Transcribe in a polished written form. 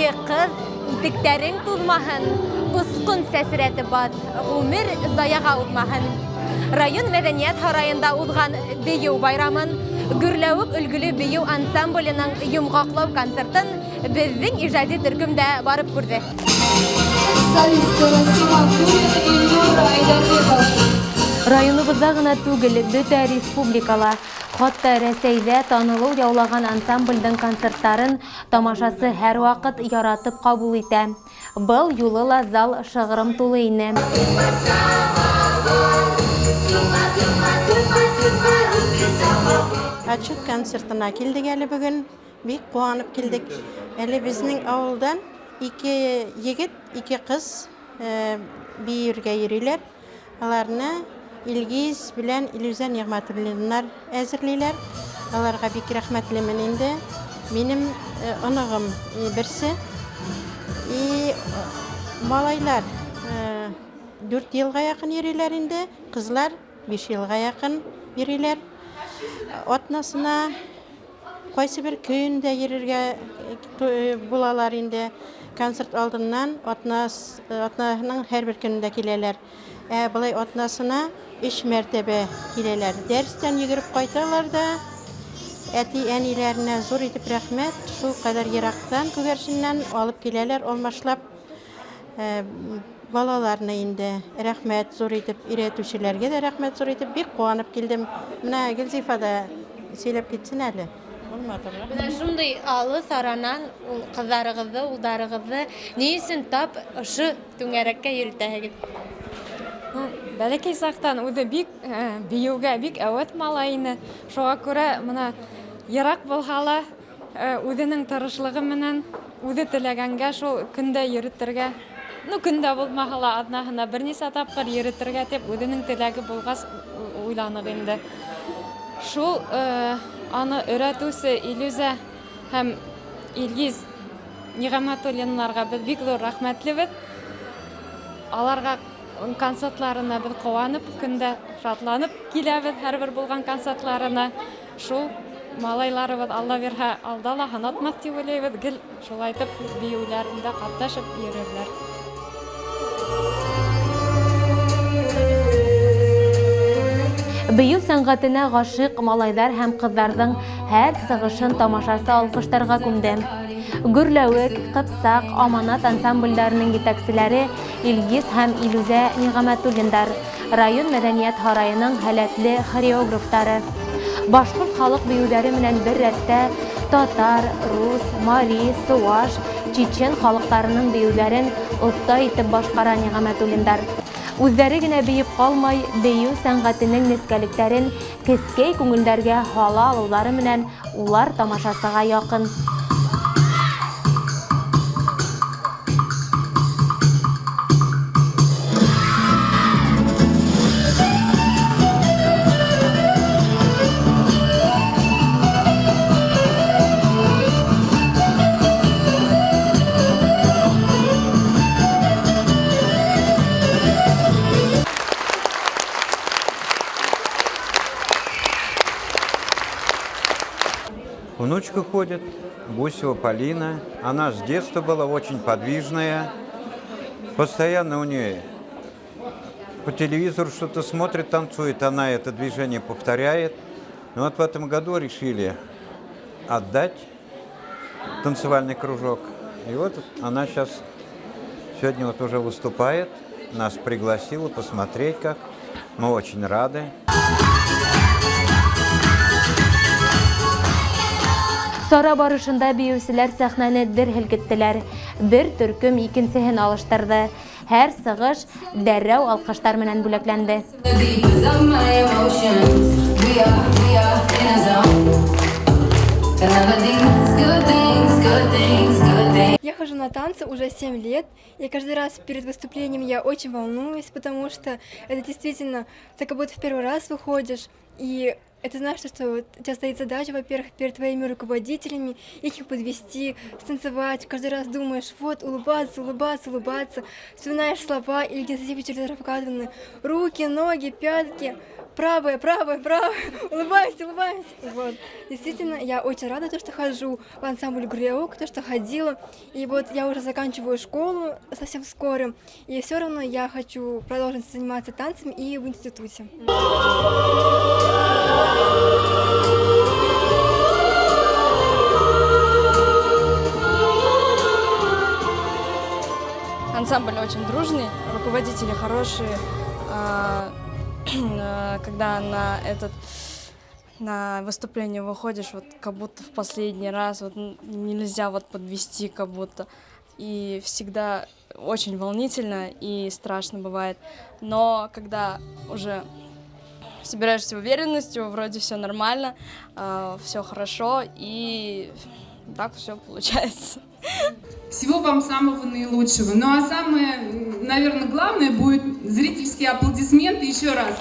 Егетле ҡыҙ, итектәрең туҙмаһын, осҡон сәсрәтеп баҫ, ғүмер заяға уҙмаһын. Район мәҙәниәт һарайында уҙған бейеү байрамын, Гөрләүек өлгөлө бейеү ансамбленең йомғаҡлау концертын беҙҙең ижади төркөм дә барып күрҙе. Солисты Расим Абдуллин, Илнур Айдарбеков. Районыбыҙҙа ғына түгел, бөтә республикала, хатта Рәсәйҙә танылыу яулаған ансамблдең концерттарын тамашасы һәр ваҡыт яратып ҡабул итә. Был юлы ла зал шығырым тулы ине. Отчет концертына килдек әле бөгөн. Бик ҡыуанып килдек. Әле безнең авылдан ике егет, ике ҡыҙ бейергә йөрөйләр. Аларны Илгиз белән Илүзә Ниғмәтуллиннар әҙерләйләр. Аларға бик рәхмәтлемен инде. Минем оноғом берсе. И малайлар 4 йылға яҡын йөрөйләр инде. Ҡыҙлар 5 йылға яҡын йөрөйләр. Атнасына ҡайсы бер көн дә йөрөргә булалар инде. Концерт алдыннан атнаның һәр бер көнөндә киләләр. Ә былай атнасына 3 мәртәбә киләләр. Дәрестән йүгереп ҡайталар да, әти-әниләренә зур итеп рәхмәт, шул ҡәҙәр йыраҡтан, Күгәрсеннән алып киләләр, алмашлап балаларны инде. Рәхмәт зур итеп, өйрәтеүселәргә дә рәхмәт зур итеп, бик ҡыуанып килдем. Менә Гөлзифа да сөйләп китһен әле. Ул матуррак. Менә шундый алыҫ аранан ул ҡыҙҙарығыҙҙы, улдарығыҙҙы ни өсөн тап ошо түңәрәккә йөрөтәһегеҙ? Бәләкәй саҡтан үҙе бик бейеүгә бик әүәҫ малай ине. Шуға күрә бына йыраҡ булһа ла, үҙенең тырышлығы менән үҙе теләгәнгә шул көндә йөрөтөргә, көндә булмаһа ла аҙнаһына бер нисә тапҡыр йөрөтөргә тип үҙенең теләге булғас уйланыҡ инде. Шул аны өйрәтеүсе Илүзә һәм Илгиз Ниғмәтуллинларға беҙ бик ҙур рәхмәтлебеҙ. Аларға концертларына беҙ ҡыуанып, көндә шатланып киләбеҙ һәр бер булған концертларына. Шул малайларыбыҙ Алла бирһә алда ла һынатмаҫ тип уйлайбыҙ, гел шулайтып бейеүләрендә ҡатнашып йөрөрҙәр. Бейеү сәнғәтенә ғашиҡ малайҙар һәм ҡыҙҙарҙың һәр сығышын тамашасы алҡыштарға күмде. Гөрләүек, Ҡыпсаҡ, Аманат ансамблдәренең етәкселәре Илгиз һәм Илүзә Ниғмәтуллиндар, район мәҙәниәт һарайының һәләтле хореографтары. Башҡорт халыҡ бейеүҙәре менән бер рәттә татар, рус, мари, сыуаш, чечен халыҡтарының бейеүҙәрен оҫта итеп башҡара Ниғмәтуллиндар. Үҙҙәре генә бейеп ҡалмай, бейеү сәнғәтенең нескәлектәрен кескәй күңелдәргә һала алыуҙары менән улар тамашасыға яҡын. Внучка ходит, Гусева Полина. Она с детства была очень подвижная. Постоянно у нее по телевизору что-то смотрит, танцует. Она это движение повторяет. Но в этом году решили отдать танцевальный кружок. И она сегодня уже выступает. Нас пригласила посмотреть как. Мы очень рады. Сара барышында бейеүселәр сәхнәне дер һелкеттеләр. Бер төркөм икенсеһен алыштырҙы. Һәр сығыш дәррәү алҡыштар менән бүләкләнде. Я хожу на танцы уже 7 лет. Я каждый раз перед выступлением я очень волнуюсь, потому что это действительно, ты как будто в первый раз выходишь. И это значит, что вот у тебя стоит задача, во-первых, перед твоими руководителями, их не подвести, станцевать. Каждый раз думаешь, вот, улыбаться, улыбаться, улыбаться. Вспоминаешь слова или где через рассказаны. Руки, ноги, пятки. Правая, правая, правая. Улыбаюсь, улыбаюсь. Вот. Действительно, я очень рада, то, что хожу в ансамбль «Гурлявук», то, что ходила. И вот я уже заканчиваю школу совсем скоро. И все равно я хочу продолжить заниматься танцами и в институте. Ансамбль очень дружный, руководители хорошие. Когда на выступление выходишь, вот как будто в последний раз, вот нельзя вот подвести как будто. И всегда очень волнительно и страшно бывает. Но когда уже собираешься уверенностью, вроде все нормально, все хорошо, и так все получается. Всего вам самого наилучшего. Ну а самое, наверное, главное будет зрительские аплодисменты еще раз.